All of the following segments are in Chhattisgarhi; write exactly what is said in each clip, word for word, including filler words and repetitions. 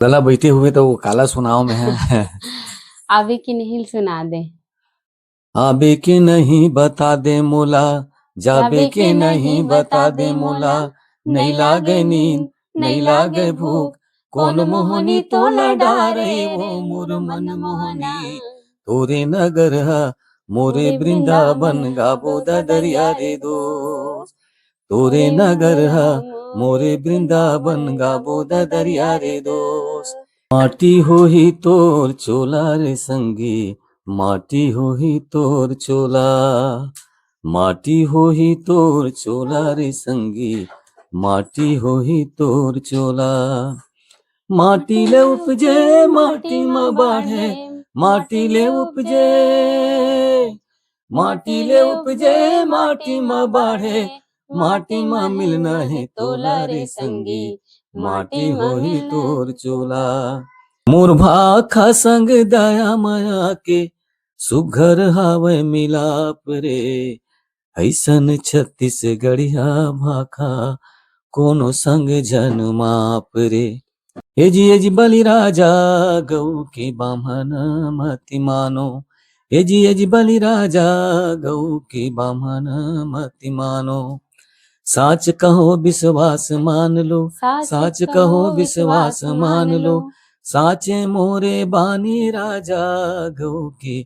गला बैठे हुए तो वो काला सुनाओ में है। आवे कि नहीं सुना दे। आबे के नहीं बता दे मोला, जाबे के नहीं बता दे मोला, नहीं लागे नींद, नहीं लागे भूख, कौन मोहनी तोला डारे वो मोर मन मोहनी। तोरे नगर हा मोरे वृंदावन, गाबो ददरिया रे दोस्त। तोरे नगर हा मोरे वृंदावन, गाबो ददरिया रे दोस्त। माटी होही तोर चोला रे संगी, माटी होही तोर चोला, माटी होही तोर चोला रे संगी, माटी होही तोर चोला। माटी ले उपजे, माटी म बाढ़े, माटी ले उपजे, माटी ले उपजे, माटी म बाढ़े, माटी म मिलना हे तोला रे संगी, माटी होही तोर चोला। मोर भाखा संग दया मया के सुघर हावय मिलाप रे, अइसन छत्तीसगढ़िया भाखा कोनो संग जन माप रे। ए जी, ए जी बलि राजा गऊ के बाम्हन मति मानो, ए जी, ए जी बलि राजा गऊ के बाम्हन मति मानो। साच कहो विश्वास मान लो, साच कहो विश्वास मान लो, साचे मोरे बानी राजा गऊ के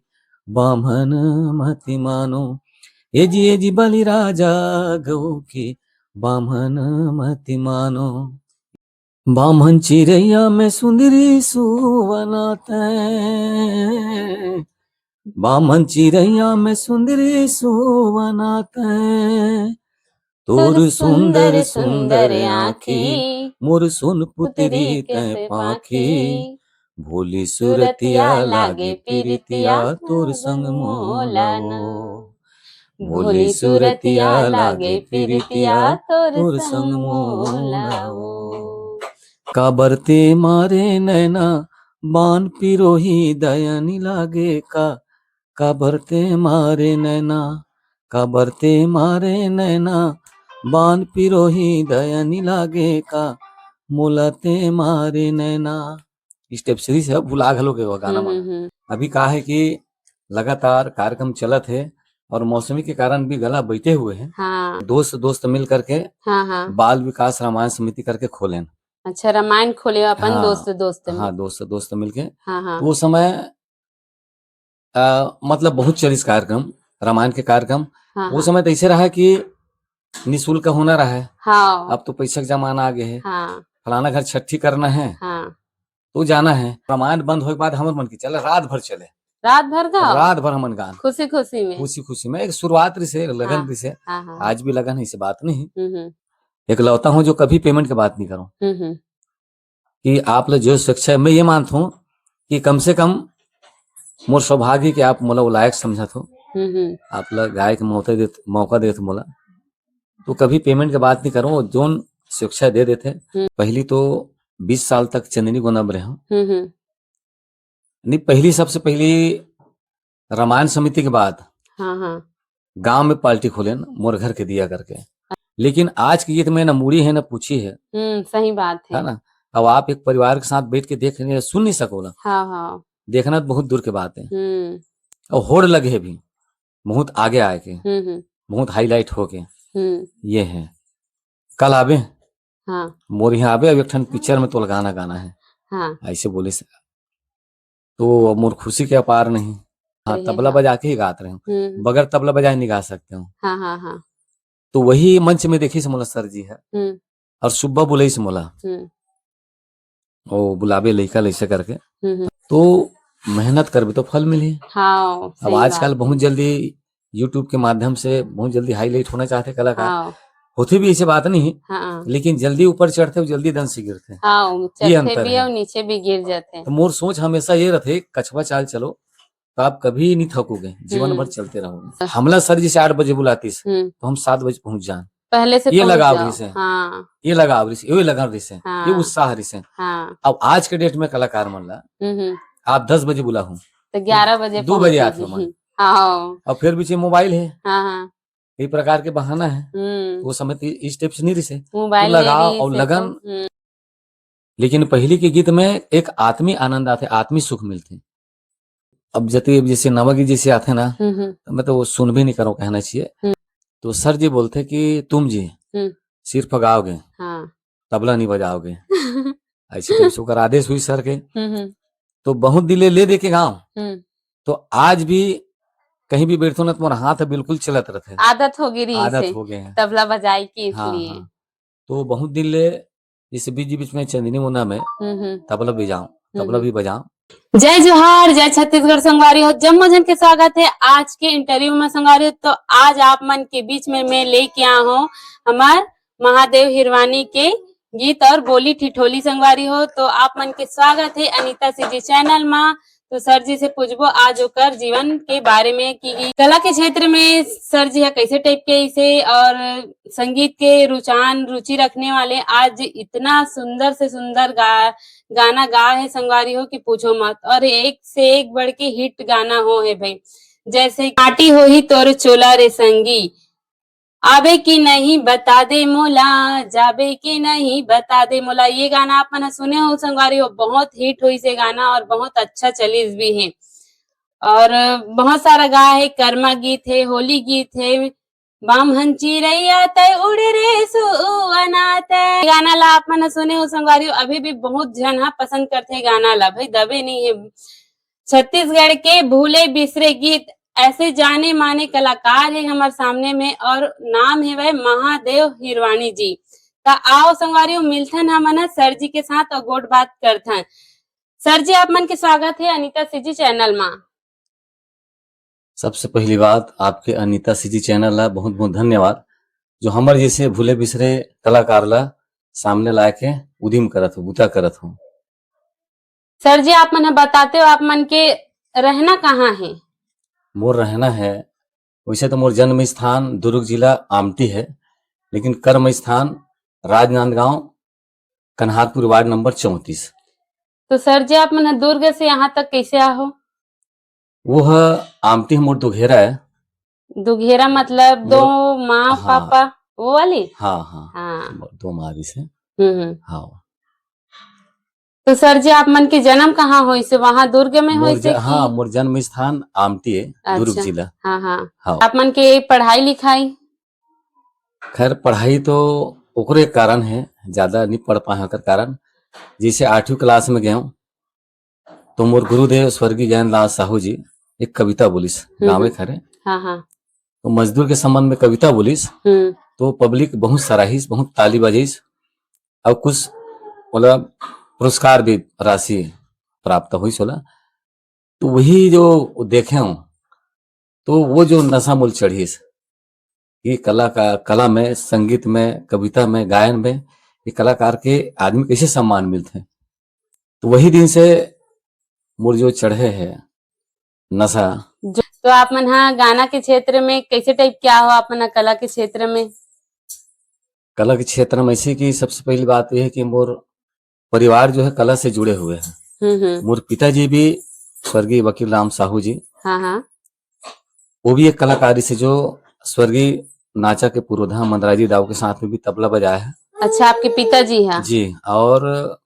बाम्हन मति मानो। ए जी, ए जी बलि राजा गऊ के बाम्हन मति मानो। बाम्हन चिरैया में सुंदरी सुवनाते, बाम्हन चिरैया में सुंदरी सुवनाते, तोर सुंदर सुंदर आँखी, मोर सोन पुतरी तय पाखी, भोली सुरतिया लागे पिरितिया तोर संग मोला ना। भोली सुरतिया लागे पिरितिया तोर संग मोला ओ। काबर ते मारे नैना बान पिरोही दया नि लागे का, काबर ते मारे नैना, काबर ते मारे नैना, बान पिरोही दया नि लागे का, मोला ते मारे नैना। स्टेप सीरीज है, भुला घलो के वो गाना हम्म, मन। हम्म, हम्म। अभी का है कि लगातार कार्यक्रम चलत है और मौसमी के कारण भी गला बैठे हुए हैं। हाँ। दोस्त दोस्त मिल करके हाँ, हाँ। बाल विकास रामायण समिति करके खोलेन। अच्छा, रामायण खोले अपन हाँ, दोस्त दोस्त में। हाँ, दोस्त दोस्त मिलके। हाँ, हाँ। वो समय अ, मतलब बहुत चलिस कार्यक्रम, रामायण के कार्यक्रम। हाँ, वो हाँ। समय तो ऐसे रहा कि निशुल्क होना रहा है। हाँ। अब तो पैसा के जमाना आ गया है। हाँ। फलाना घर छठी करना है, हाँ। तो जाना है। रामायण बंद होए के बाद हमर मन की चले, रात भर चले। रात भर का? रात भर हमन गान। खुशी खुशी में। खुशी खुशी में। एक शुरुआत रिसे, एक लगन हाँ, रिसे। हाँ, हाँ। आज भी लगन है, ऐसी बात नहीं। हम्म, हम्म। एकलौता हूँ जो कभी पेमेंट के बात नहीं करूँ। हम्म, हम्म। कि आप ला जो स्वेच्छा है, मैं ये मानता हूँ कि कम से कम मोर सौभाग्य कि आप मोला वो लायक समझत हो। हम्म, हम्म। आप ला गाय के मौका देत, मौका देत मोला। तो कभी पेमेंट के बात नहीं करूँ, जोन स्वेच्छा दे देते। हम्म। पहली तो बीस साल तक चंदनी गोना में रहे हूँ। हम्म, हम्म। नहीं, पहली, सबसे पहली रामायण समिति के बाद हाँ, हाँ। गांव में पार्टी खोलेन, मोर घर के दिया करके। लेकिन आज के गीत में ना मुड़ी है, ना पूछी है। हम्म, सही बात है। है ना? अब आप एक परिवार के साथ बैठ के देख रहे हैं, सुन नहीं सकोला। हाँ, हाँ। देखना तो बहुत दूर के बात है। हम्म। और होड़ लगे है भी, बहुत आगे आए के, हम्म, हम्म। बहुत हाईलाइट हो के। हम्म। ये है। कल आबे, हाँ। मोर यहाँ आबे, अब एक ठन पिक्चर में तोला गाना गाना है। हाँ। ऐसे बोलिस। तो अब मोर खुशी के अपार नहीं। हाँ, बढ़िया तबला बा। बजा के ही गात रहे हूँ। हम्म। बगैर तबला बजाए नहीं गा सकते हूँ। हाँ, हाँ, हाँ। तो वही मंच में देखिस मोला सर जी है। हम्म। और सुब्बा बुलाइस मोला। हम्म। ओ बुलाबे लइका लइसे करके। हम्म, हम्म। तो मेहनत करबे तो फल मिलही। हाँ, अब सही आजकल बात बहुत है। जल्दी YouTube के माध्यम से बहुत जल्दी हाईलाइट होना चाहते कलाकार। हाँ। होथे भी, ऐसे बात नहीं है, हाँ। लेकिन जल्दी ऊपर चढ़ते और जल्दी दन से गिरते हैं। हाँ, ये चढ़ते अंतर भी है। और नीचे भी गिर जाते हैं। तो मोर सोच हमेशा ये रहते, कछवा चाल चलो, तो आप कभी नहीं थकोगे, जीवन भर हम्म। चलते रहोगे। हमला सर जी से आठ बजे बुलातीस, हम्म। तो हम सात बजे पहुंच जान। पहले से ये पहुंच लगाव जाओ। रहिस है। हाँ। ये लगाव रहिस है, ये लगाव रहिस है, हाँ। ये उत्साह रहिस है। हाँ। अब आज के डेट में कलाकार मन ला हम्म, हम्म। आप दस बजे बुलाहू, तो ग्यारह बजे दो बजे पहुंचेगी। आत हो मन। हाँ। और फिर पीछे मोबाइल है। हाँ, हाँ। ये प्रकार के बहाना है। हम्म। वो समय तो ये स्टेप्स नहीं रहिस है। मोबाइल तो नहीं लगाव रहिस और है लगन तो, हम्म। लेकिन पहिली के गीत में एक आत्मी आनंद आथे, आत्मी सुख मिलथे। अब जते, जैसे नवा गीत जैसे आथे ना, हम्म, हम्म। तो मैं तो वो सुन भी नहीं करूँ, कहना चाहिए। हम्म। तो सर जी बोलथे कि तुम जी हम्म। सिर्फ गाओगे, हाँ। तबला नहीं बजाओगे। ऐसे टाइप से ओकर आदेश हुई सर के। हम्म, हम्म। तो बहुत दिन ले, ले दे के गाओ। हम्म। तो आज भी कहीं भी बैठो ना, तुम्हारा हाथ बिल्कुल चलत रहथे। आदत हो गई रही आदत से, हो गए हैं। तबला बजाए की हाँ, इसलिए। हाँ। तो बहुत दिन ले, जैसे बीच बीच में चंदनी मुन्ना में हम्म, हम्म। तबला बजाओ, हम्म, तबला हम्म। भी बजाओ। जय जोहार, जय छत्तीसगढ़ संगवारी हो, जम्मो झन के स्वागत है आज के interview में संगवारी हो। तो आज आप मन के बीच में मैं लेके आ हूँ हमार महादेव हिरवानी के गीत और बोली ठिठोली संगवारी हो। तो आप मन के स्वागत है अनीता सीजी channel मा। तो सर जी से पूछबो आज ओकर जीवन के बारे में कि कला के क्षेत्र में सर जी ह कैसे टाइप के इसे और संगीत के रुझान, रुचि रखने वाले आज इतना सुंदर से सुंदर गा-, गाना गा है संगवारी हो कि पूछो मत। और एक से एक बढ़ के हिट गाना हो है भाई, जैसे माटी होही तोर चोला रे संगी, आबे कि नहीं बता दे मोला, जाबे कि नहीं बता दे मोला। ये गाना आप मन ह सुने हो संगवारी हो, बहुत हिट होइस ये गाना और बहुत अच्छा चलिस भी है। और बहुत सारा गा है, कर्मा गीत है, होली गीत है, बाम्हन चिरैया तै उड़ रे सुअना तै। ये गाना ला आप मन ह सुने हो संगवारी हो, अभी भी बहुत झन ह पसंद करथे गाना ला, भाई दबे नहीं है। छत्तीसगढ़ के भूले बिसरे गीत, ऐसे जाने माने कलाकार है हमारे सामने में और नाम है वह महादेव हिरवानी जी। त आओ संगवारी हो, मिलथन हमन ह सर जी के साथ और गोठ बात करथन। सर जी, आप मन के स्वागत है अनीता सीजी channel मा। सबसे पहली बात, आपके अनीता सीजी channel ला बहुत बहुत धन्यवाद, जो हमर जैसे भूले बिसरे कलाकार ला सामने लाए के उदिम करत हो, बुता करत हो। सर जी, आप मन ह बताते हो, आप मन के रहना कहाँ है? मोर रहना है, वैसे तो मोर जन्म स्थान दुर्ग जिला आमटी है, लेकिन कर्म स्थान राजनांदगांव, कन्हारपुर, वार्ड नंबर चौंतीस। तो सर जी, आप मन ह दुर्ग से यहाँ तक कैसे आहो? वो ह आमटी ह मोर दुघेरा है। दुघेरा मतलब दो मोर माँ, हाँ। पापा, वो वाली? हाँ, हाँ। हाँ। दो माँ भी से। हम्म, हम्म। हाँ। तो सर जी, आप मन के जन्म कहाँ होइस हे? वहाँ दुर्ग में मोर होइस हे ज-, कि? हाँ, मोर जन्म स्थान आमटी है, दुर्ग अच्छा। जिला। हाँ, हाँ। हाँ। आप मन के पढ़ाई लिखाई? खैर, पढ़ाई तो ओकरे कारण है, ज्यादा नहीं पढ़ पाए ओकर कारण। जैसे आठवीं class में गए हूँ, तो मोर गुरुदेव स्वर्गीय ज्ञानलाल साहू जी एक कविता बोलिस, हम्म, गाँवे हम्म। खरे। हाँ, हाँ। तो मजदूर के संबंध में कविता बोलिस, हम्म। तो public बहुत सराहिस, बहुत ताली बजाइस, और कुछ ओला पुरस्कार भी राशि प्राप्त होइस ओला। तो वही जो देखे हूँ, तो वो जो नशा मोल चढ़िस कि कला का, कला में, संगीत में, कविता में, गायन में, ये कलाकार के आदमी कैसे सम्मान मिलथे। तो वही दिन से मोर जो चढ़े है नशा। जो, तो आप मन हा गाना के क्षेत्र में कैसे type क्या हो, आप मन हा कला के क्षेत्र में? कला के क्षेत्र में ऐसे कि सबसे पहली बात ये है कि मोर परिवार जो है कला से जुड़े हुए हैं। हम्म, हम्म। मोर पिताजी भी स्वर्गीय वकील राम साहू जी, हाँ, हाँ। वो भी एक कलाकारी से जो स्वर्गीय नाचा के पुरोधा मंदराजी दाऊ के साथ में भी तबला बजाया है। अच्छा, आपके पिताजी हैं? जी, और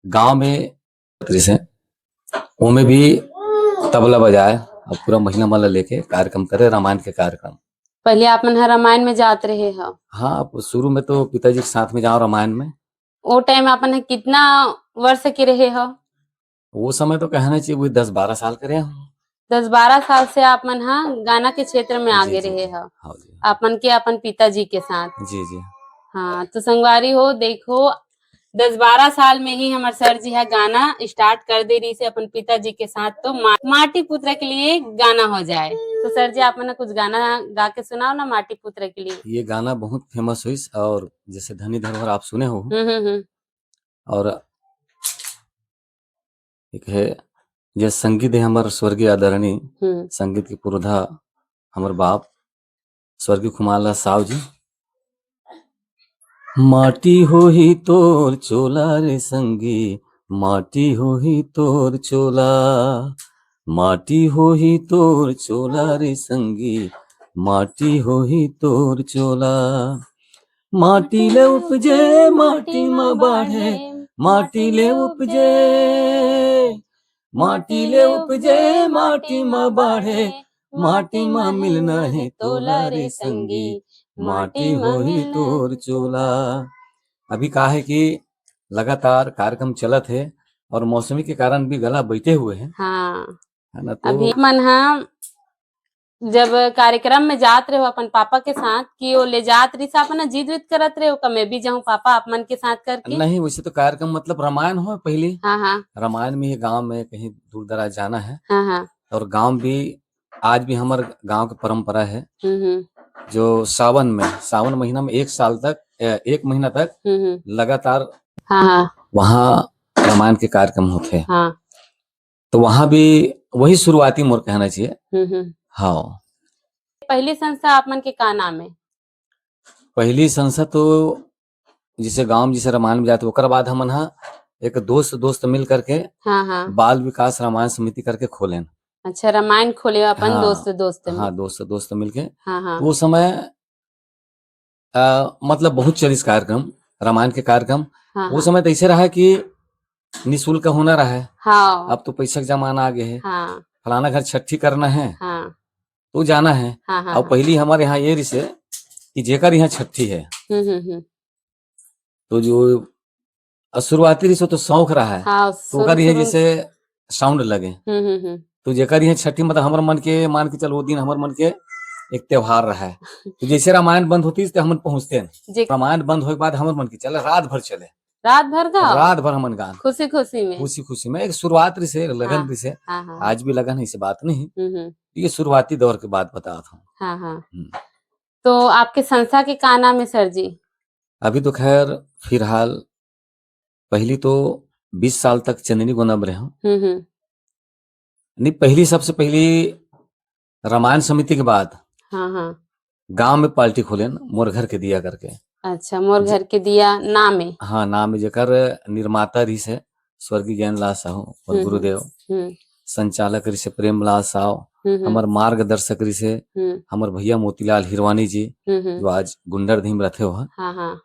गांव में से वो में भी तबला बजाए और पूरा महिला मन ला लेके कार्यक्रम करे, रामायण के कार्यक्रम। पहले आप मन ह रामायण में जात रहे हो? हाँ, शुरू में तो पिताजी के साथ में जाओ रामायण में। वो time आप मन ह कितना वर्ष के रहे हो? वो समय तो कहना चाहिए, वही दस बारह साल के रहे हो। दस बारह साल से आप मन ह गाना के क्षेत्र में आगे जी, जी, रहे जी। हो। हाँ जी। आप मन के अपन पिताजी के साथ। जी, जी। हाँ, तो संगवारी हो, देखो, दस बारह साल में ही हमर सर जी ह गाना start कर दे रही से अपन पिताजी के साथ। तो मा-, माटी पुत्र के लिए गाना हो जाए। तो सर जी, आप मन कुछ गाना गा के सुनाओ ना माटी पुत्र के लिए। ये गाना बहुत famous हुई और जैसे धनी धरोहर आप सुने हो। हम्म, हम्म, हम्म। और एक है, ये संगीत है हमर स्वर्गीय आदरणीय हम्म। संगीत के पुरोधा हमर बाप स्वर्गीय खुमानलाल साव जी। माटी होही तोर चोला रे संगी, माटी होही तोर चोला, माटी होही तोर चोला रे संगी, माटी होही तोर चोला। माटी ले उपजे, माटी म बाढ़े, माटी ले उपजे, माटी ले उपजे, माटी म बाढ़े, माटी म मिलना हे तोला रे संगी, माटी होही तोर चोला। अभी का है कि लगातार कार्यक्रम चलत हे और मौसमी के कारण भी गला बैठे हुए हैं। हाँ। है ना, तो अभी मन हा जब कार्यक्रम में जात रहे हो अपन पापा के साथ, कि वो ले जात रहिस, अपन जिद विद करत रहे हो, "का मैं भी जाऊं पापा आप मन के साथ?" करके? नहीं, वैसे तो कार्यक्रम मतलब रामायण हो पहली। हाँ, हाँ। रामायण में ही गांव में कहीं दूर दराज जाना है। हाँ, हाँ। और गांव भी, आज भी हमारे गांव की परंपरा है, हम्म, हम्म। जो सावन में, सावन महीना में एक साल तक, ए, एक महीना तक हम्म, हम्म। लगातार हाँ, हाँ। वहाँ रामायण के कार्यक्रम होते हैं। हाँ। तो वहाँ भी वही शुरुआती मोर कहना चाहिए। हम्म, हम्म। हाँ। पहली संस्था आप मन के का नाम है? पहली संस्था तो जैसे गांव में जैसे रामायण में जाते, ओकर बाद हमन हा एक दोस्त, दोस्त मिल करके हाँ, हाँ। बाल विकास रामायण समिति करके खोलेन। अच्छा, रामायण खोले अपन हाँ, दोस्त, दोस्त में। हाँ, दोस्त, दोस्त मिल के। हाँ, हाँ। वो समय, अ, मतलब बहुत चलिस कार्यक्रम, रामायण के कार्यक्रम। हाँ, वो हाँ। समय तो ऐसे रहा कि निःशुल्क होना रहा है। हाँ। अब तो पैसा के जमाना आ गया है। हाँ। फलाना घर छठी करना है, हाँ। तो जाना है। हाँ, हाँ, अब हाँ। पहली हमारे यहाँ ये रिसे कि जेकर यहाँ छठी है, हम्म, हम्म, हम्म। तो जो शुरुआती रिसे तो शौक रहा है, हाँ, तो ओकर शुरू, ये शुरू। जैसे sound लगे। हम्म, हम्म, हम्म। तो जेकर यहाँ छठी, मतलब हमर मन के, मान के चल, वो दिन हमर मन के एक त्योहार रहा है। तो जैसे रामायण बंद होती तो हमन पहुँचते हैं। जे रामायण बंद होए के बाद हमर मन के चले, रात भर चले। रात भर गाओ? रात भर हमन गान। खुशी खुशी में? खुशी खुशी में। एक शुरुआत रिसे, लगन हाँ, रिसे। हाँ, हाँ। आज भी लगन है, ऐसी बात नहीं। हम्म, हम्म। ये शुरुआती दौर के बात बतात हूँ। हाँ, हाँ। हम्म। तो आपके संस्था के का नाम है सर जी? अभी तो खैर फिलहाल, पहली तो बीस साल तक चंदनी गोंदा में रहे हूँ। हम्म, हम्म। नहीं, पहली, सबसे पहली रामायण समिति के बाद हाँ, हाँ। गांव में पार्टी खोलेन, मोर घर के दिया करके। अच्छा, मोर जे- घर के दिया नाम है। हाँ, नाम है, जेकर निर्माता रिसे स्वर्गीय ज्ञानलाल साहू और हम्म, गुरुदेव, हम्म। संचालक रिसे प्रेमलाल साहू, हम्म, हम्म। हमर मार्गदर्शक रिसे हम्म। हमर भैया मोतीलाल हिरवानी जी, हम्म, हम्म। जो आज गुंडरदेही में रथे हो। हाँ, हाँ।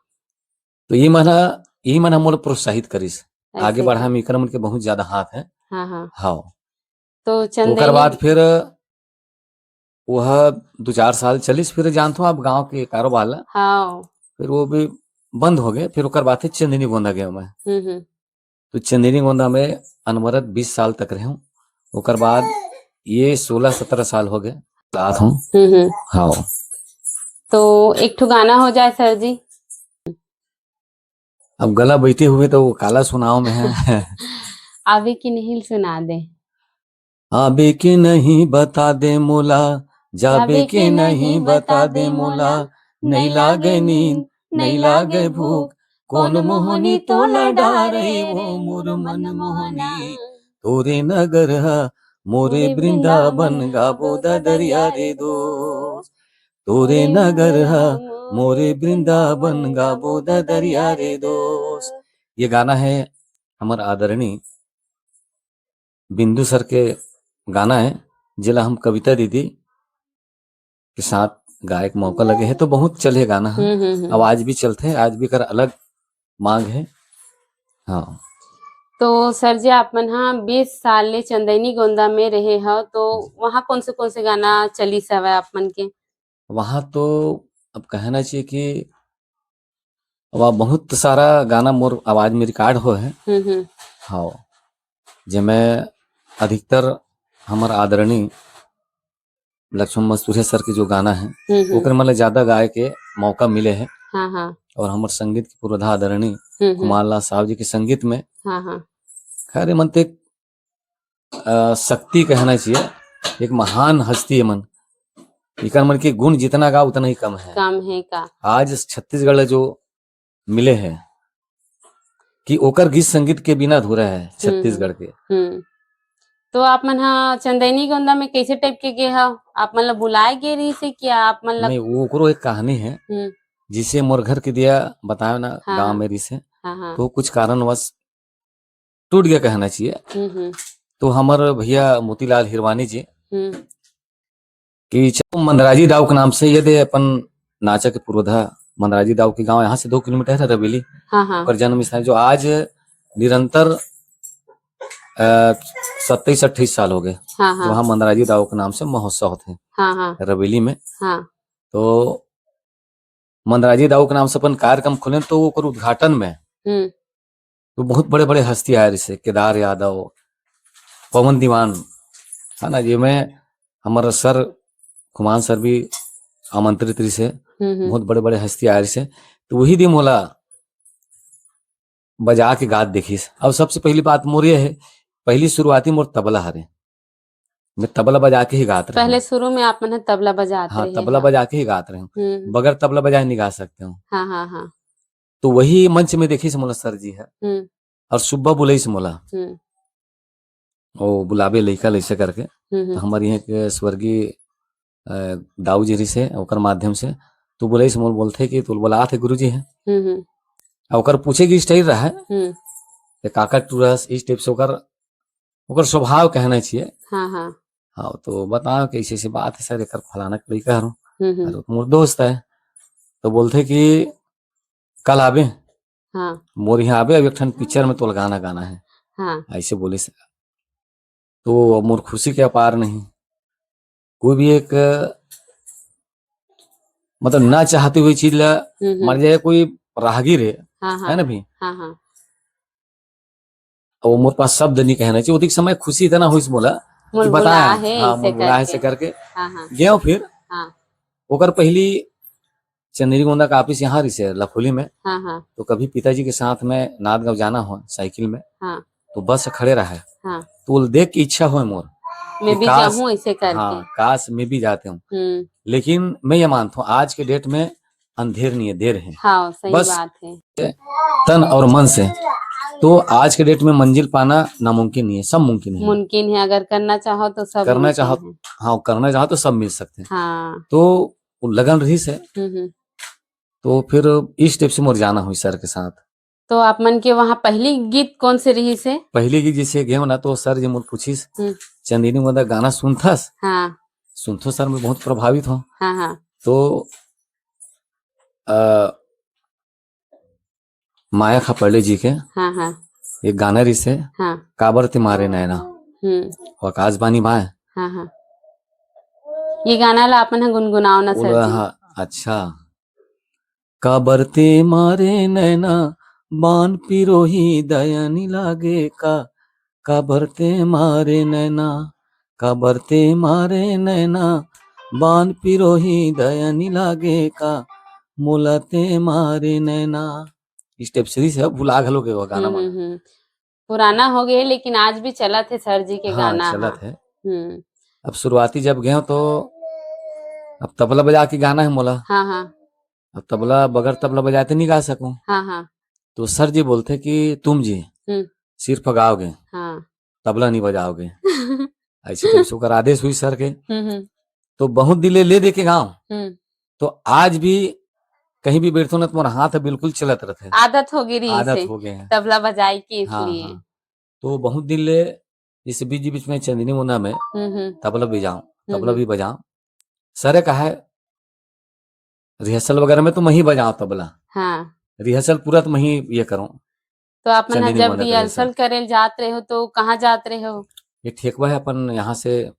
तो ये मन ह, यही मन ह मोला प्रोत्साहित करिस, ऐसे आगे बढ़ा का? में एकर मन के बहुत ज्यादा हाथ है। हाँ, हाँ। हाँ। तो तो ओकर चंदैनी बाद फिर वह दू चार साल चलिस, फिर जानत हो आप गांव के कारोबार ला। हाँ। फिर वो भी बंद हो गए, फिर ओकर बाद फिर चंदनी गोंदा गए मैं। हम्म, हम्म। तो चंदनी गोंदा में अनवरत बीस साल तक रहे हूँ। ओकर बाद ये सोलह सत्रह साल हो गए, साथ हूँ। हम्म, हम्म। हाँ। तो एक ठो गाना हो जाए सर जी। अब गला बैठे हुए तो वो काला सुनाओ में है। आवे कि नहीं सुना दे। आबे के नहीं बता दे मोला, जाबे के नहीं बता दे मोला, नहीं लागे नींद, नहीं लागे भूख, कौन मोहनी तोला डारे वो मोर मन मोहनी। तोरे नगर ह मोरे वृंदावन, गाबो ददरिया रे दोस्त। तोरे नगर ह मोरे वृंदावन, गाबो ददरिया रे दोस्त। ये गाना है हमर आदरणीय बिंदु सर के गाना है, जेला हम कविता दीदी के साथ गाए के मौका लगे है, तो बहुत चले गाना है। हम्म, हम्म, हम्म। अब आज भी चलथे, आज भी कर अलग मांग है। हाँ। तो सर जी, आप मन हा बीस साल ले चंदैनी गोंदा में रहे हव, तो वहाँ कौन से, कौन से गाना चलिस हवय आप मन के? वहाँ तो अब कहना चाहिए कि वहाँ बहुत सारा गाना मोर आवाज में रिकॉर्ड होए है। हम्म, हम्म। हाँ, जेमे अधिकतर हमर आदरणीय लक्ष्मण मस्तुरिया सर के जो गाना है, हम्म, हम्म। ओकर मन ल ज्यादा गाए के मौका मिले है। हाँ, हाँ। और हमर संगीत के पुरोधा आदरणीय हम्म, हम्म। कुमार लाल साहब जी के संगीत में, हाँ, हाँ। खैर, एमन तो एक, अ, शक्ति कहना चाहिए, एक महान हस्ती एमन। एकर मन के गुण जितना गा, उतना ही कम है। कम है का? आज छत्तीसगढ़ ल जो मिले है कि ओकर गीत संगीत के बिना अधूरा है हम्म, छत्तीसगढ़ के। हम्म। तो आप मन हा चंदैनी गोंदा में कैसे टाइप के गे हव? आप मन ला बुलाए गे रहिस हे कि आप मन ला? नहीं, वो ओकरो एक कहानी है। हम्म। जिसे मोर घर के दिया बताए ना, हाँ, गाँव हाँ। में रहिस हे। हाँ, हाँ। तो कुछ कारणवश टूट गया कहना चाहिए। हम्म, हम्म। तो हमर भैया मोतीलाल हिरवानी जी हम्म। कि चलो मंदराजी दाऊ के नाम से, ये दे अपन नाचा के पुरोधा मंदराजी दाऊ के गांव यहाँ से दो किलोमीटर है रबेली। हाँ, हाँ। ओकर जन्म स्थान जो आज निरंतर, अ, सत्ताईस अट्ठाईस साल हो गए। हाँ, हाँ। वहाँ मंदराजी दाऊ के नाम से महोत्सव होथे हाँ, हाँ। रबेली में। हाँ। तो मंदराजी दाऊ के नाम से अपन कार्यक्रम खोलेन, तो ओकर उद्घाटन में हम्म। तो बहुत बड़े-बड़े हस्ती आए रहिसे, केदार यादव, पवन दीवान, है ना, जेमे हमर सर, खुमान सर भी आमंत्रित रहिसे, हम्म, हम्म। बहुत बड़े-बड़े हस्ती आए रहिसे। तो वही दिन मोला बजा के गात देखिस। अब सबसे पहली बात मोर ये है, पहली शुरुआती मोर तबला हरे। मैं तबला बजा के ही गात रहेंव। पहले शुरू में आप मन ह तबला बजात हाँ, रहे तबला हव। बजा के ही गात रहेंव। हम्म। बगैर तबला बजाए नहीं गा सकते हो। हाँ, हाँ, हाँ। तो वही मंच में देखिस मोला सर जी ह। हम्म। और सुब्बा बुलाइस मोला। हम्म। ओ बुलाबे लइका लइसे करके। हम्म, हम्म। तो हमर यहाँ के स्वर्गीय, अ, दाऊ जी रहिसे, ओकर माध्यम से। तो बुलाइस मोला, बोलथे कि तोला बुलात हे गुरुजी ह। हम्म, हम्म। और ओकर पूछे के style रहा है हम्म। कि काका टूरस, इस type से ओकर, ओकर स्वभाव कहना चाहिए। हाँ, हाँ। हाँ, तो बताओ कि ऐसे, ऐसे बात है सर, एकर फलाना के लइका हरो। हम्म, हम्म। अरे, तो मोर दोस्त है। तो बोलथे कि कल आबे, हाँ। मोर यहाँ आबे, अब एक ठन picture में तोला गाना गाना है। हाँ। ऐसे बोलिस। तो अब मोर खुशी के अपार नहीं। कोई भी एक, मतलब, ना चाहते हुए चीज ला, हम्म, हम्म। मान लीजिए कोई राहगीर है, हाँ, हाँ। है ना भी? हाँ, हाँ। अब वो मोर पास शब्द नहीं कहना चाहिए, उतिक समय खुशी इतना होइस मोला मोर कि बताया, बुला है हाँ, ऐसे मोर बुला है ऐसे करके। करके। हाँ, हाँ। गयो फिर, हाँ। ओकर पहली चंदनी गोंदा का office यहाँ रहिसे लखोली में। हाँ, हाँ। तो कभी पिताजी के साथ में नांदगांव जाना हो साइकिल में, हाँ। तो बस खड़े रहा है। हाँ। तो वो देख के इच्छा होय मोर मैं कि भी काश, जाहूँ ऐसे करके। हाँ, काश मैं भी जाते हूँ। हम्म। लेकिन मैं ये मानता हूँ, आज के date में अंधेर नहीं है, देर है। हाँ, सही बस बात है। तन और मन से। तो आज के date में मंजिल पाना नामुमकिन नहीं है, सब मुमकिन है। मुमकिन है, अगर करना चाहो तो सब करना मुमकिन चाहो, है। हाँ, करना चाहो तो सब मिल सकते हैं। हाँ। तो वो लगन रहिसे। हम्म, हम्म। तो फिर इस type से मोर जाना होइस सर के साथ। तो आप मन के वहाँ पहली गीत कौन से रहिसे? पहली गीत जैसे गए ना, तो सर जी मोर पूछिस, हम्म। "चंदनी गोंदा गाना सुनथस?" हाँ। सुनथो सर, मैं बहुत प्रभावित हूँ। हाँ, हाँ। तो, अ, माया खापर्डे जी के हाँ, हाँ। एक गाना रहिसे, हाँ। "काबर ते मारे नैना।" हम्म। वो आकाशवाणी माय। हाँ, हाँ। ये गाना ला आप मन ह गुनगुनाओ ना सर बोला, जी। हाँ, अच्छा। "काबर ते मारे नैना, बान पिरोही दया नी लागे का। काबर ते मारे नैना, काबर ते मारे नैना, बान पिरोही दया नी लागे का। मोला ते मारे नैना।" इस type से रहिसे, अब भुला घलो के वो गाना हम्म, मन। हम्म, हम्म। पुराना हो गए, लेकिन आज भी चलत हे सर जी के हाँ, गाना चलत हा। हे। हम्म। अब शुरुआती जब गए तो अब तबला बजा के गाना है मोला। हाँ, हाँ। अब तबला, बगैर तबला बजाए तो नहीं गा सकूं। हाँ, हाँ। तो सर जी बोलथे कि तुम जी हम्म। सिर्फ गाओगे, हाँ। तबला नहीं बजाओगे। ऐसे type से ओकर आदेश होइस सर के। हम्म, हम्म। तो बहुत दिन ले, ले दे के गाँव। हम्म। तो आज भी कहीं भी बैठथों ना, तो मोर हाथ बिल्कुल चलत रहिथे। आदत हो गई रहिसे आदत हो गए हैं। तबला बजाए के हाँ, इसलिए। हाँ। तो बहुत दिन ले, जैसे बीच बीच में चंदनी मुन्ना में हम्म, हम्म। तबला बजाऊं, हम्म, तबला हम्म। भी बजाऊं। सर कहा है, rehearsal वगैरह में तो मैं ही बजाऊं तबला। हाँ। Rehearsal पूरा तो मैं ही ये करूं। तो आप मन चंदनी जब मुन्ना का rehearsal rehearsal। करे जात रहे हो तो कहाँ जात रहे हो? ये ठेकवा है अपन यहाँ से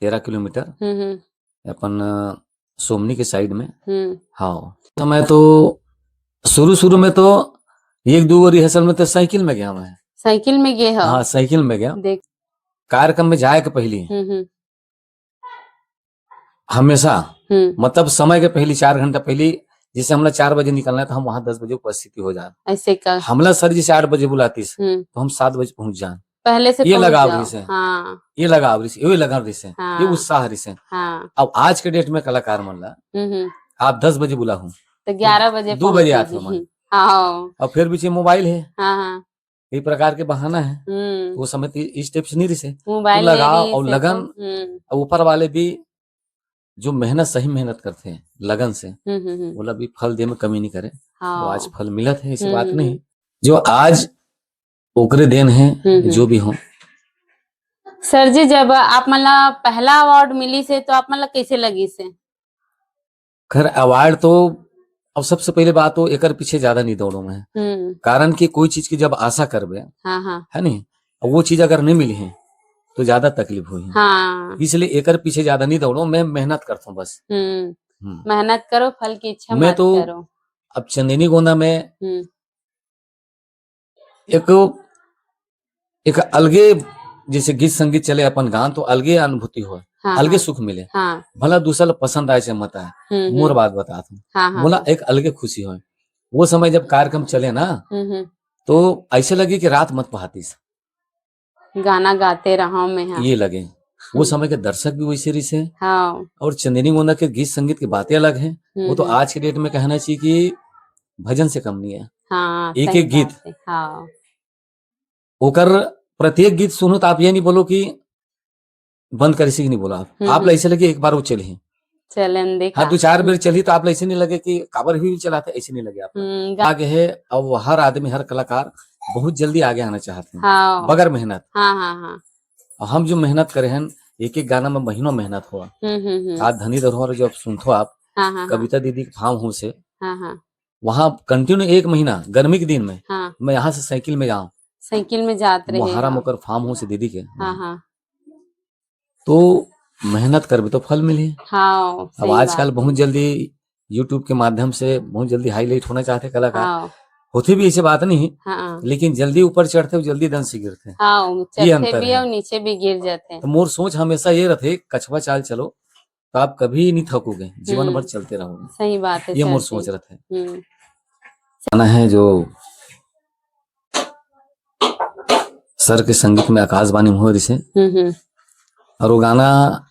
तेरह किलोमीटर। हम्म, हम्म। अपन, अ, सोमनी के side में। हम्म। हाँ। तो मैं तो शुरू, शुरू में तो एक दो गो rehearsal में तो साइकिल में गया मैं। साइकिल में गए हो? हाँ, साइकिल में गया। देख। कार्यक्रम में जाए के पहली हम्म, हम्म। हमेशा, हम्म। मतलब समय के पहली चार घंटा पहली, जैसे हमला चार बजे निकलना है तो हम वहाँ दस बजे उपस्थिति हो जान। ऐसे का? हमला सर जैसे आठ बजे बुलातीस, हम्म। तो हम सात बजे पहुँच जान। पहले से ये पहुँच लगाव जाओ। रहिसे। हाँ। ये लगाव रहिसे, ये लगन रहिसे, हाँ। ये उत्साह रहिसे। हाँ। अब आज के date में कलाकार मन ला हम्म, हम्म। आप दस बजे बुलाहू, तो ग्यारह बजे दो बजे पहुँच आत हो जाही। मन। हाँ। और फिर पीछे mobile है। हाँ, हाँ। ये प्रकार के बहाना है। हम्म। वो समय तो इस type से नहीं रहिसे। mobile तो नहीं लगाव रहिसे और तो, लगन, हम्म। और ऊपर वाले भी जो मेहनत, सही मेहनत करथे लगन से, हम्म, हम्म, हम्म। ओला भी फल दे में कमी नहीं करे। हाँ। वो आज फल मिलत है, ऐसी हम्म, बात हम्म, नहीं। हम्म। जो आज ओकरे देन है, हम्म, हम्म। जो भी हो। सर जी, जब आप मन ला पहला award मिलिसे, तो आप मन ला कैसे लगिसे? खैर, award तो और सबसे पहले बात तो एकर पीछे ज्यादा नहीं दौड़ो मैं, हम्म। कारण कि कोई चीज की जब आशा करबे, हाँ, हाँ। है नहीं, और वो चीज अगर नहीं मिली है तो ज्यादा तकलीफ हुई है। हाँ। इसलिए एकर पीछे ज्यादा नहीं दौड़ो, मैं मेहनत करता हूँ बस। हम्म। हम्म। मेहनत करो, फल की इच्छा मैं मत तो करो। अब चंदेनी गोंदा में हम्म। एक एक अलगे, जैसे गीत संगीत चले अपन गान तो अलगे अनुभूति हो, हाँ, अलगे हाँ। सुख मिले। हाँ। भला दूसरा ला पसंद आए चाहे मत आए, हम्म, मोर हम्म। बात बतात हूँ। हाँ, हाँ, मोला हाँ। एक अलगे खुशी हो। वो समय जब कार्यक्रम चले ना, हम्म, हम्म। तो ऐसे लगे कि रात मत पहातीस, गाना गाते रहो मैं, हाँ। ये लगे। वो समय के दर्शक भी वैसे रहिस हे। हाँ। और चंदेनी गोंदा के गीत संगीत की बातें अलग हैं। वो तो हम्म। आज के डेट में कहना चाहिए कि भजन से कम नहीं है। हाँ, एक सही एक गीत। बात है, हाँ। ओकर प्रत्येक गीत सुनो तो आप ये नहीं बोलो कि बंद करिस कि नहीं बोला आप। हम्म, आप हम्म। ऐसे लगे एक बार वो चली। चलन देखा। हाँ, दो चार बेर चली तो आप ऐसे नहीं लगे कि काबर भी चलाते, ऐसे नहीं लगे आप। हम्म, गा- आगे है, अब वो हर आदमी, हर कलाकार बहुत जल्दी आगे आना चाहते हैं, हाँ। बगैर मेहनत। हाँ, हाँ, हाँ। और हम जो मेहनत करे हैं, एक एक गाना में महीनों मेहनत हुआ। हम्म, हम्म, हम्म। आज धनी धरोहर जब सुनथो आप, हाँ, हाँ, हाँ। कविता दीदी के फार्म हाउस से, हाँ, हाँ। वहाँ कंटिन्यू एक महीना गर्मी के दिन में हाँ। मैं यहाँ से साइकिल में जाऊँ, साइकिल में जात रहे। मोहारा हाँ। मोकर फार्म हाउस से दीदी के। हाँ, हाँ। तो मेहनत करबे तो फल मिली। हाँ, अब सही आजकल बात बहुत है। जल्दी YouTube के माध्यम से बहुत जल्दी हाईलाइट होना चाहते कलाकार। हाँ। होते भी ऐसे बात नहीं, हाँ। लेकिन जल्दी ऊपर चढ़ते हो, जल्दी दन से गिरते हैं। हाँ, वो ये चढ़ते अंतर भी है। है और नीचे भी गिर जाते हैं। तो मोर सोच हमेशा ये रहते, कछवा चाल चलो, तो आप कभी नहीं थकोगे, जीवन भर हम्म। चलते रहोगे। सही बात है ये सर मोर जी। सोच रहते। हम्म। गाना है जो सर के संगीत में आकाशवाणी में हो रिसे, हम्म, हम्म। और वो गाना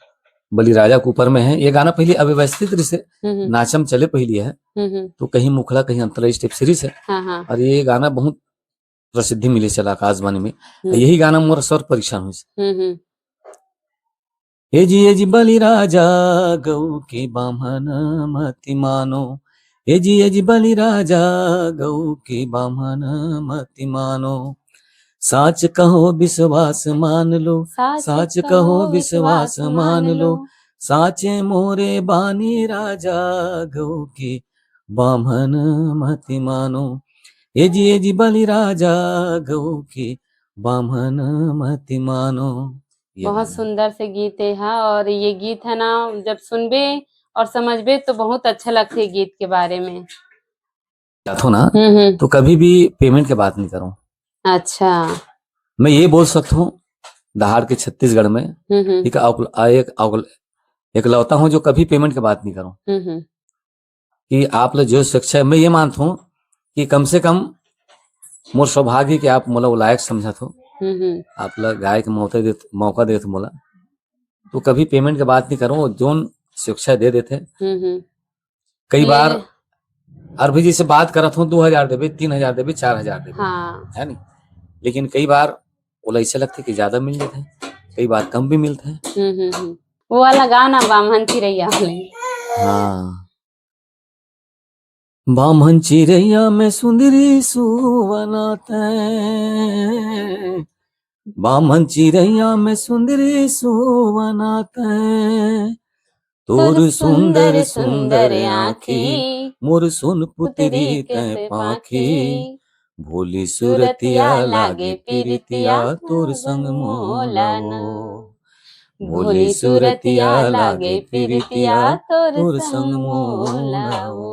बलिराजा के ऊपर में है। ये गाना पहले अव्यवस्थित रिसे, हम्म, हम्म। नाचम चले पहली है, हम्म, हम्म। तो कहीं मुखड़ा कहीं अंतरा इस टाइप से रिसे। हाँ, हाँ। और ये गाना बहुत प्रसिद्धि मिले चला आकाशवाणी में। हम्म। यही गाना मोर स्वर परीक्षण हुई। हम्म, हम्म। ए जी, ए जी, बलिराजा गऊ के बामन मति मानो। ए जी, ए जी, बलिराजा गऊ के बामन मति मानो। साच कहो विश्वास मान लो, साच कहो विश्वास मान लो। साचे मोरे बानी राजा गऊ के बामन मति मानो। ए जी, ए जी, बलिराजा गऊ के बामन मति मानो। ये बहुत गाना। सुंदर से गीत है, हाँ, और ये गीत है ना, जब सुनबे और समझबे तो बहुत अच्छा लगथे गीत के बारे में। जाथो ना, हम्म, हम्म। तो कभी भी पेमेंट के बात नहीं करो। अच्छा। मैं ये बोल सकता हूँ, दहाड़ के छत्तीसगढ़ में हम्म, हम्म। एक अवल-, आ, एक अवल-, एकलौता हूँ जो कभी पेमेंट के बात नहीं करो। हम्म, हम्म। कि आप ला जो शिक्षा है, मैं ये मानता हूँ कि कम से कम मोर सौभाग्य कि आप मोला वो लायक समझत हो, हम्म, हम्म। आप ला गाय के मौका देत, मौका देत मोला, तो कभी पेमेंट के बात नहीं करो, जोन शिक्षा दे देते। हम्म, हम्म। कई ये बार और भी जैसे बात करत हो, दो हजार देबे, तीन हजार देबे, चार हजार देबे, हाँ। है नहीं? लेकिन कई बार ओला ऐसे लगते कि ज्यादा मिल जाते हैं, कई बार कम भी मिलते हैं। हम्म, हम्म, हम्म। वो वाला गाना बाम्हन चिरैया वाले। हाँ। बाम्हन चिरैया में सुंदरी सुवनाते, बाम्हन चिरैया में सुंदरी सुवनाते, तोर सुंदर सुंदर आँखी, मोर सोन पुतरी तै पाखी, भोली सुरतिया लागे पीरितिया तोर संग मोला ओ। भोली सुरतिया लागे पीरितिया तोर संग मोला ओ।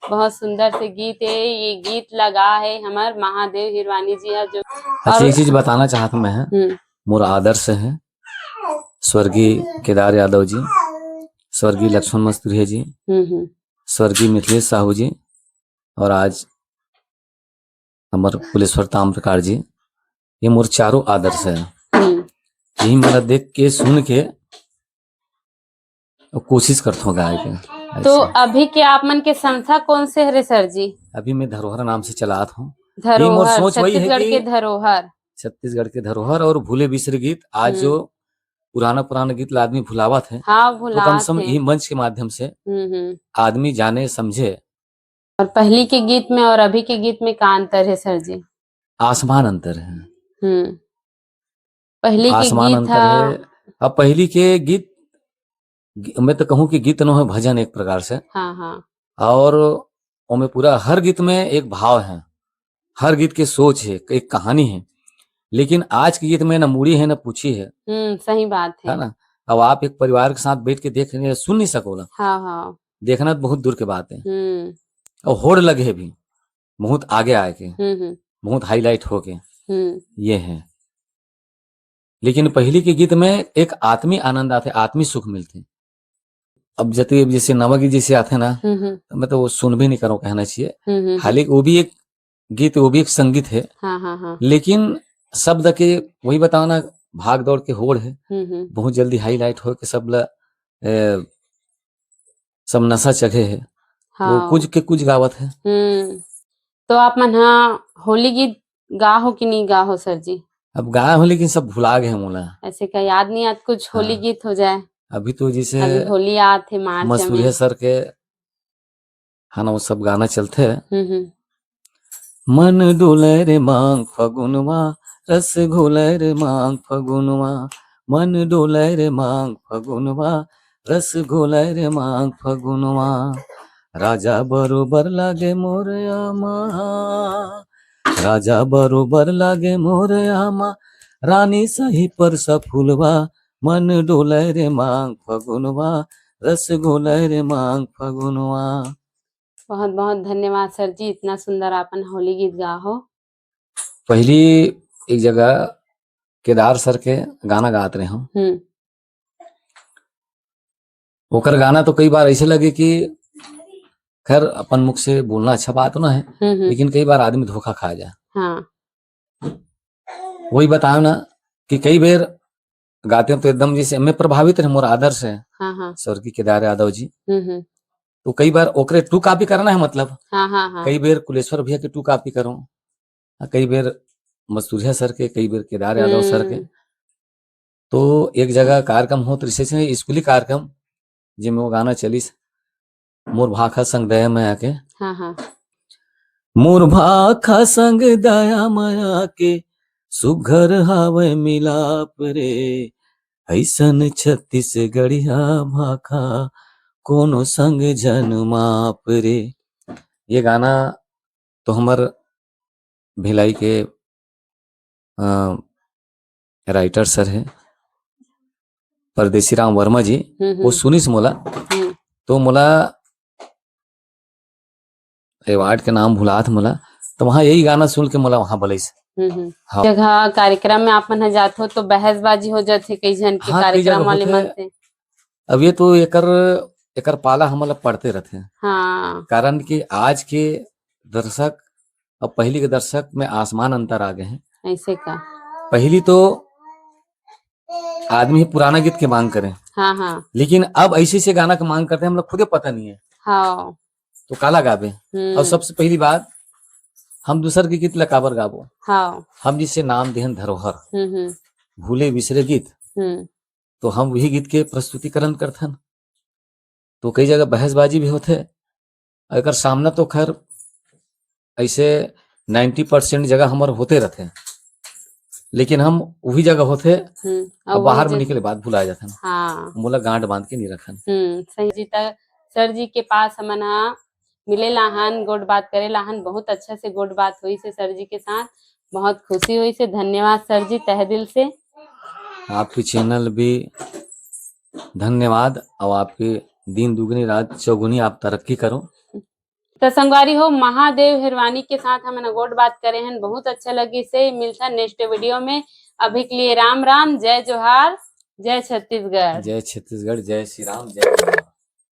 बहुत सुंदर से गीत है, ये गीत लगा है हमार महादेव हिरवानी जी है जो। अच्छा, और एक चीज बताना चाहत मैं है, हम्म, मोर आदर्श है स्वर्गीय केदार यादव जी, स्वर्गीय लक्ष्मण मस्तुरिया जी, हम्म, हम्म। स्वर्गीय मिथिलेश साहू जी और आज हमार कुलेश्वर ताम्रकार जी, ये मोर चारों आदर्श है। हम्म। यही मेला देख के, सुन के कोशिश करथो गाय के। तो ऐसे। अभी के आप मन के संस्था कौन से हरे सर जी? अभी मैं धरोहर नाम से चलात हूँ। धरोहर, सोच वही है छत्तीसगढ़ कि के धरोहर। छत्तीसगढ़ के धरोहर और भूले बिसरे गीत, आज हम्म। जो पुराना पुराना गीत ला आदमी भुलावत है, हाँ, तो कम भुलात से कम है। यही मंच के माध्यम से हम्म, हम्म। आदमी जाने समझे। और पहली के गीत में और अभी के गीत में का अंतर है सर जी? आसमान अंतर है। हम्म। पहली के आसमान गीत अंतर था। है। अब पहली के गीत, गी-, मैं तो कहूँ कि गीत नो है, भजन एक प्रकार से। हाँ, हाँ। और ओमे पूरा हर गीत में एक भाव है, हर गीत के सोच है, एक कहानी है। लेकिन आज के गीत में ना मूड़ी है, ना पूछी है, हम्म, सही बात है। है ना? अब आप एक परिवार के साथ बैठ के देख रहे हैं, सुन नहीं सकोला। हाँ, हाँ। देखना तो बहुत दूर के बात है। हम्म। और होड़ लगे है भी, बहुत आगे आए के, हम्म, हम्म। बहुत हाईलाइट होके हम्म। ये है। लेकिन पहली के गीत में एक आत्मी आनंद आथे, आत्मी सुख मिलथे। अब जति, अब जैसे नवा गीत जैसे आथे ना, हम्म, हम्म। तो मैं तो वो सुन भी नहीं करूँ, कहना चाहिए। हम्म, हम्म, हम्म। हालांकि वो भी एक गीत, वो भी एक संगीत है। हाँ, हाँ, हाँ। लेकिन शब्द के वही बताओ ना, भाग दौड़ के होड़ है। हम्म, हम्म। बहुत जल्दी हाईलाइट हो के सब ला, ए, सब नशा चढ़े है। वो हाँ। कुछ के कुछ गावत है। हम्म। तो आप मन हा होली गीत गा हो कि नहीं गा हो सर जी? अब गाए हो, लेकिन सब भुला गए मोला। ऐसे का याद नहीं आत कुछ होली हाँ। गीत हो जाए? अभी तो जैसे अभी होली आत है मार्च में। मसूरिया सर के है ना, वो सब गाना चलथे। हम्म, हम्म। मन डोले रे मांग फगुनवा, रस घोले रे मांग फगुनवा, मन डोले रे मांग फगुनवा, रस घोले रे मांग फगुनवा। राजा बरोबर लागे मोर आमा, राजा बरोबर लागे मोर आमा, रानी सही परसा फुलवा, मन डोले रे मांग फगुनवा, रस घोले रे मांग फगुनवा। बहुत बहुत धन्यवाद सर जी, इतना सुंदर आपन होली गीत गा हो। पहली एक जगह केदार सर के गाना गात रहे हूँ। हम्म। ओकर गाना तो कई बार ऐसे लगे कि खैर अपन मुख से बोलना अच्छा बात ना है, हम्म, हम्म। लेकिन कई बार आदमी धोखा खा जाए। हाँ। वही बताओ ना कि कई बेर गाते हैं तो एकदम जैसे मैं प्रभावित रहे, मोर आदर्श है हाँ, हाँ। स्वर्गीय केदार यादव जी। हम्म, हम्म। तो कई बार ओकरे टू कॉपी करना है, मतलब हाँ, हाँ, हाँ। कई बेर कुलेश्वर भैया के टू कॉपी करो, आ, कई बेर मसूरिया सर के, कई बेर केदार यादव सर के। हम्म। तो एक जगह कार्यक्रम होत रिहिस हे, स्कूली कार्यक्रम, जेमे वो गाना चलिस, मोर भाखा संग दया मया के। हाँ, हाँ। मोर भाखा संग दया मया के, सुघर हावय मिलाप रे, अइसन छत्तीसगढ़िया भाखा, कोनो संग जनमाप रे। ये गाना तो हमर भिलाई के, अ, राइटर सर हे, परदेसी राम वर्मा जी, हम्म, वो हम्म। सुनिस मोला, हम्म। तो मोला अवार्ड के नाम भुलात मोला, तो वहाँ यही गाना सुन के मोला वहाँ बलइस। हम्म, हम्म। हाँ। जगह कार्यक्रम में आप मन ह जाथो तो बहसबाजी हो जाथे कई झन के हाँ, कई कार्यक्रम जगह वाले होथे। मन से। अब ये तो एकर, एकर पाला हमन ला पड़ते रथे। हाँ। कारण कि आज के दर्शक अब पहली के दर्शक में आसमान अंतर आ गए हैं। ऐसे का? पहली तो आदमी पुराना गीत के मांग करे, हाँ, हाँ। लेकिन अब ऐसे ऐसे गाना के मांग करते हैं, हम लोग खुदे पता नहीं है। हाँ। तो काला गाबे? हम्म। और सबसे पहली बात, हम दूसर के गीत ला काबर गाबो? हाँ। हम जिसे नाम देहन धरोहर, हम्म, हम्म। भूले बिसरे गीत, हम्म। तो हम वही गीत के प्रस्तुतिकरण करथन। तो कई जगह बहसबाजी भी होथे। अउ एकर सामना तो खैर ऐसे नाइंटी परसेंट जगह हमर होते रथे, लेकिन हम वही जगह होथे, हम्म, अब अउ बाहर वही में जगह निकले बाद भुला जाथन। हाँ। मोला गांठ बांध के नहीं रखन। हम्म, सही जी। त सर जी के पास हमन हा मिले लाहन, गोठ बात करे लाहन, बहुत अच्छा से गोठ बात होइस हे सर जी के साथ। बहुत खुशी होइस हे। धन्यवाद सर जी, तहे दिल से। आपके चैनल भी धन्यवाद, और आपके दिन दुगनी रात चौगुनी आप तरक्की करो। तो संगवारी हो, महादेव हिरवानी के साथ हमन गोठ बात करे हन, बहुत अच्छा लगिस हे। मिलथन नेक्स्ट वीडियो में, अभी के लिए राम राम, जय जोहार, जय छत्तीसगढ़। जय छत्तीसगढ़, जय श्री राम, जय